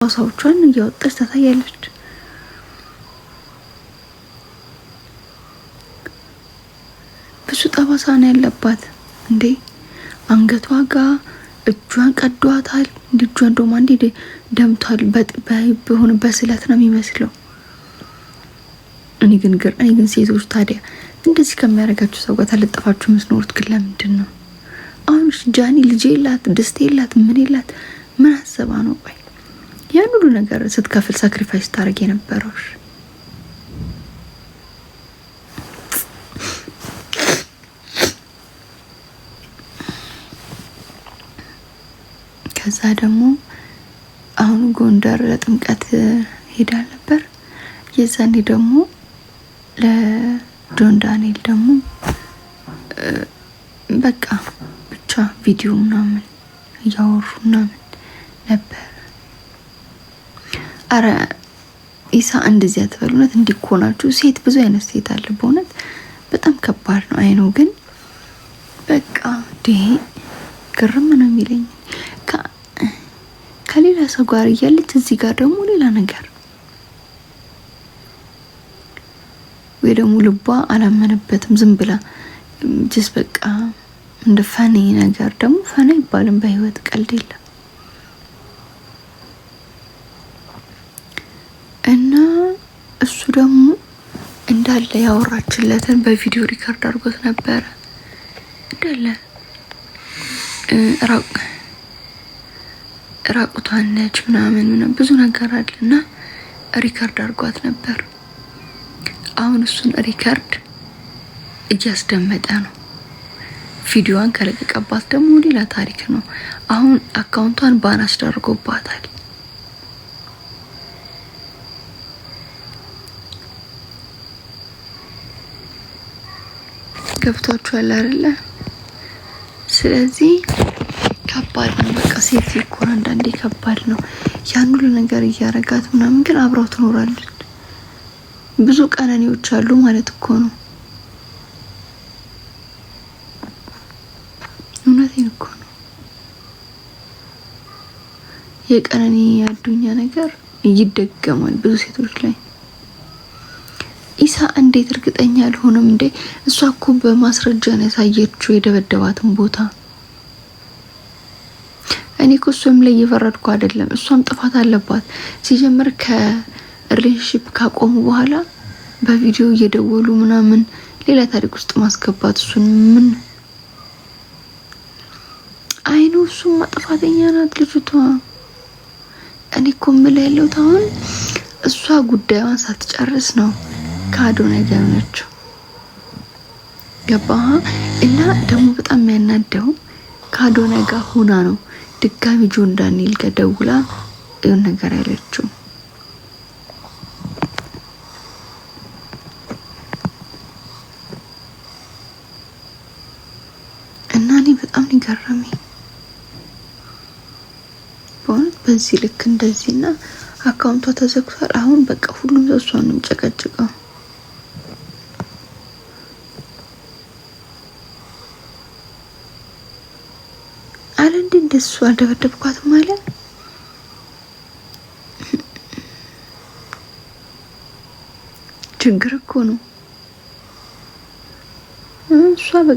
ጠባሳዎቿን እያወጣች ታሳያለች። ብዙ ጠባሳ ነው ያለባት እንዴ፣ አንገቷ ጋ እጇን ቀዷታል። እንዲ እጇን እንደውም አንዴ ደምቷል። በሆነ በስለት ነው የሚመስለው። እኔ ግን ሴቶች ታዲያ እንደዚህ ከሚያደርጋችሁ ሰው ጋር ተለጥፋችሁ የምትኖሩት ግን ለምንድን ነው? አሁን ጃኒ ልጅ የላት፣ ድስት የላት፣ ምን የላት፣ ምን አስባ ነው? ቆይ ያን ሁሉ ነገር ስትከፍል sacrifice ታደርግ የነበረው? ከዛ ደግሞ አሁን ጎንደር ለጥምቀት ሄዳ ነበር። የዛኔ ደግሞ ለጆን ዳንኤል ደግሞ በቃ ብቻ ቪዲዮ ምናምን እያወሩ ምናምን ነበር። አረ ኢሳ እንደዚህ አትበል። እውነት እንዲኮናችሁ ሴት ብዙ አይነት ሴት አለ። በእውነት በጣም ከባድ ነው። አይነው ግን በቃ ዴ ግርም ነው የሚለኝ ከሌላ ሰው ጋር እያለች እዚህ ጋር ደግሞ ሌላ ነገር፣ ወይ ደግሞ ልቧ አላመነበትም። ዝም ብላ just በቃ እንደ funny ነገር፣ ደግሞ funny አይባልም። በህይወት ቀልድ የለም። እና እሱ ደግሞ እንዳለ ያወራችለትን በቪዲዮ record አድርጎት ነበረ። እንዳለ ራቁቷን ነች ምናምን ምናምን ብዙ ነገር አለ እና record አድርጓት ነበር። አሁን እሱን record እያስደመጠ ነው። ቪዲዮዋን ከለቀቀባት ደግሞ ሌላ ታሪክ ነው። አሁን account ቷን ban አስደርጎባታል። ገብቷችኋል አይደለ? ስለዚህ ከባድ ነው። በቃ ሴት እኮ አንዳንዴ ከባድ ነው። ያን ሁሉ ነገር እያረጋት ምናምን ግን አብራው ትኖራለች። ብዙ ቀነኒዎች አሉ ማለት እኮ ነው። እውነቴን እኮ ነው። የቀነኒ አዱኛ ነገር ይደገማል ብዙ ሴቶች ላይ። ኢሳ እንዴት እርግጠኛ አልሆነም እንዴ? እሷ እኮ በማስረጃ ነው ያሳየችው የደበደባትን ቦታ። እኔ እኮ እሷም ላይ እየፈረድኩ አይደለም። እሷም ጥፋት አለባት። ሲጀምር ከ relationship ካቆሙ በኋላ በቪዲዮ እየደወሉ ምናምን ሌላ ታሪክ ውስጥ ማስገባት እሱን ምን አይኑ፣ እሱማ ጥፋተኛ ናት ልጅቷ። እኔ እኮ የምልህ ያለሁት አሁን እሷ ጉዳዩን ሳትጨርስ ነው ከአዶናይ ጋር የሆነችው። ገባህ? እና ደግሞ በጣም የሚያናደው ከአዶናይ ጋር ሆና ነው ድጋሚ ጆን ዳንኤል ጋር ደውላ የሆነ ነገር ያለችው። እና እኔ በጣም ነው የገረመኝ በእውነት በዚህ ልክ እንደዚህ እና account ቷ ተዘግቷል። አሁን በቃ ሁሉም ሰው እሷን ነው የሚጨቀጭቀው። አለ እንዴ እንደሱ አልደበደብኳትም አለ። ችግር እኮ ነው እሷ።